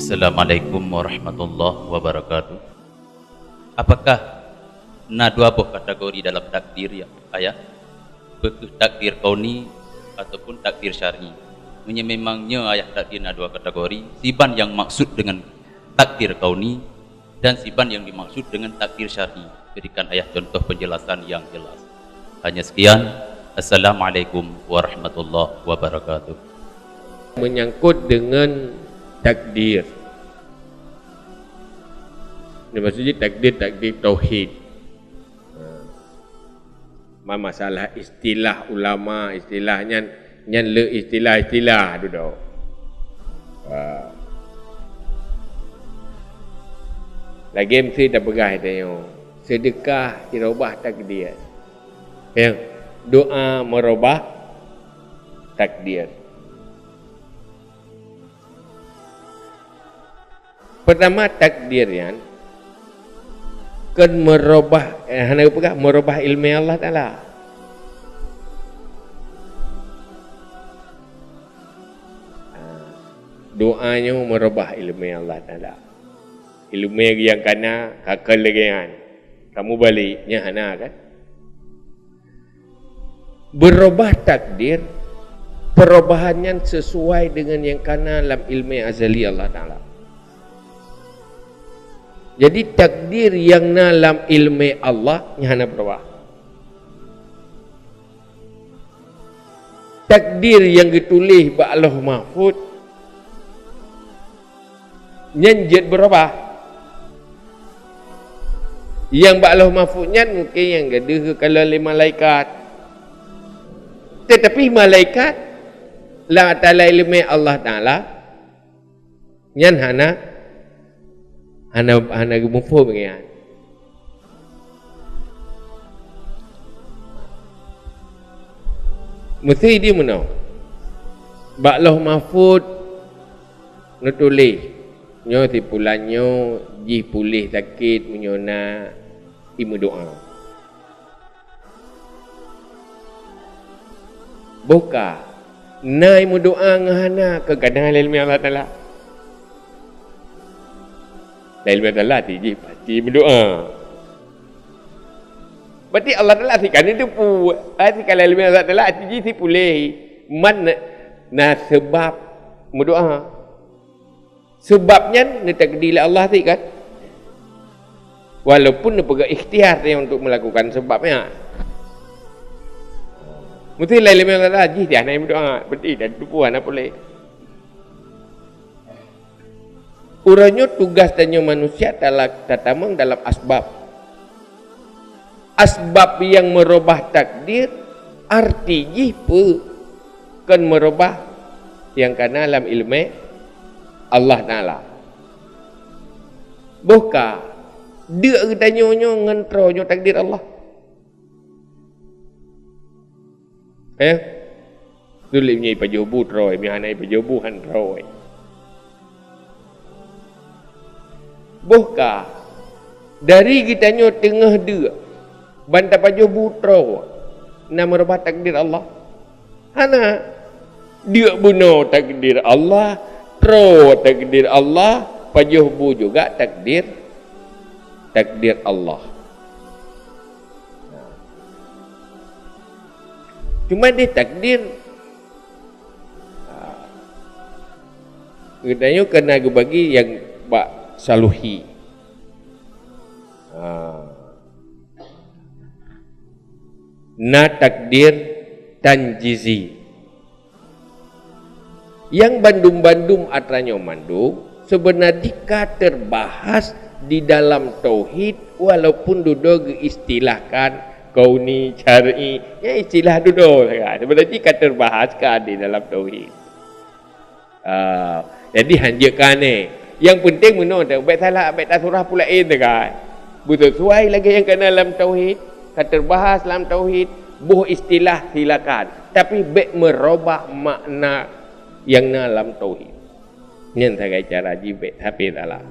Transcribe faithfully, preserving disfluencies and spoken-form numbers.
Assalamualaikum warahmatullahi wabarakatuh. Apakah na dua boh kategori dalam takdir, ya, Ayah? Peu kheueh takdir kauni ataupun takdir syar'i? Meunyoe memang nyoe, Ayah, takdir na dua kategori, siban nyang maksud dengan takdir kauni dan siban nyang dimaksud dengan takdir syar'i. Berikan Ayah contoh penjelasan yang jelas. Hanya sekian. Assalamualaikum warahmatullahi wabarakatuh. Menyangkut dengan takdir. Ini maksudnya takdir, takdir tauhid. Ha. Ma-, masalah istilah ulama, istilah nyan, nyan le istilah-istilah dudoe. Ha. Lagèe meusti tapeugah tanyoe, seudeukah irobah takdir. Ya, doa meurobah takdir. Peutama, takdir nyan kon meurobah, eh, hana geupeugah meurobah ileumèe Allah Taala. Ah, doa nyoe meurobah ileumèe Allah Taala. Ileumèe nyang kana ka kon lagèe nyan, kamoe balek, nyan hana kan? Beurobah takdir, perubahan nyan sesuai dengan nyang kana lam ileumèe azali Allah Taala. Jadi, takdir nyang na lam ileumèe Allah nyan hana beurobah. Takdir nyang geutuléh bak Lauh Mahfuz nyan jeuet beurobah. Nyang bak Lauh Mahfuz nyan mungken nyang gadeuh geukalon lé malaikat. Teutapi malaikat lam ata lam ileumèe Allah Taala nyan hana, hana, hana geumuphom lagèe nyan. Meusti di meunoe. Bak Lauh Mahfuz neutuléh, nyoe si pulan nyoe jih puléh sakét meunyoe na imeudoa. Boh ka, na imeudoa ngon hana, keu kadang lé ileumèe Allah Taala. Lé ileumèe Allah Taala, si jih pasti imeudoa. Berarti Allah Taala si ka neuteupeue, ah, si ka lé ileumèe Allah Taala, si jih si puléh, man na, na seubab meudoa. Seubab nyan neutakdir lé Allah sit kan? Walaupun neupeugah ikhtiar tanyoe untuk melakukan seubab nyan. Meusti lé ileumèe Allah jih dah na meudoa, berarti dah tupu hana puléh. Uroe nyoe tugaih tanyoe manusia tala-, tatamong dalam asbab. Asbab nyang meurubah takdir, arti jih peue? Kon meurubah nyang kana lam ileumèe Allah Taala. Boh ka, deuk geutanyoe nyoe ngon droe nyoe takdir Allah. Eh? Dulé nyoe ipajoh bu troe, meuhana ipajoh bu han troe. Boh ka, dari geutanyoe teungoh deuk ban tapajoh bu troe, na meurubah takdir Allah? Hana. Deuk bunoe takdir Allah, troe takdir Allah, pajoh bu juga takdir, takdir Allah. Cuma di takdir, ha, geutanyoe kana geubagi nyang bak saluhi. Ha. Na takdir tanjizi. Nyang bandum-bandum atra nyoe mandum seubeuna jih ka teubahas di dalam tauhid, walaupun dudoe geuistilahkan kauni, syar'i, nyan istilah dudoe sagai. Seubeuna jih ka teubahas ka di dalam tauhid. Ah, jadi hanjeuet ka aneh. Nyang peunteng meunoe teuh, bèk salah, bèk tasurah peue laén teuh kan. Beuseusuai lagèe nyang kana lam tauhid, ka teubahas lam tauhid, boh istilah silakan. Tapi bèk meurubah makna nyang na lam tauhid. Nyan sagai cara jih bèk sabe salah.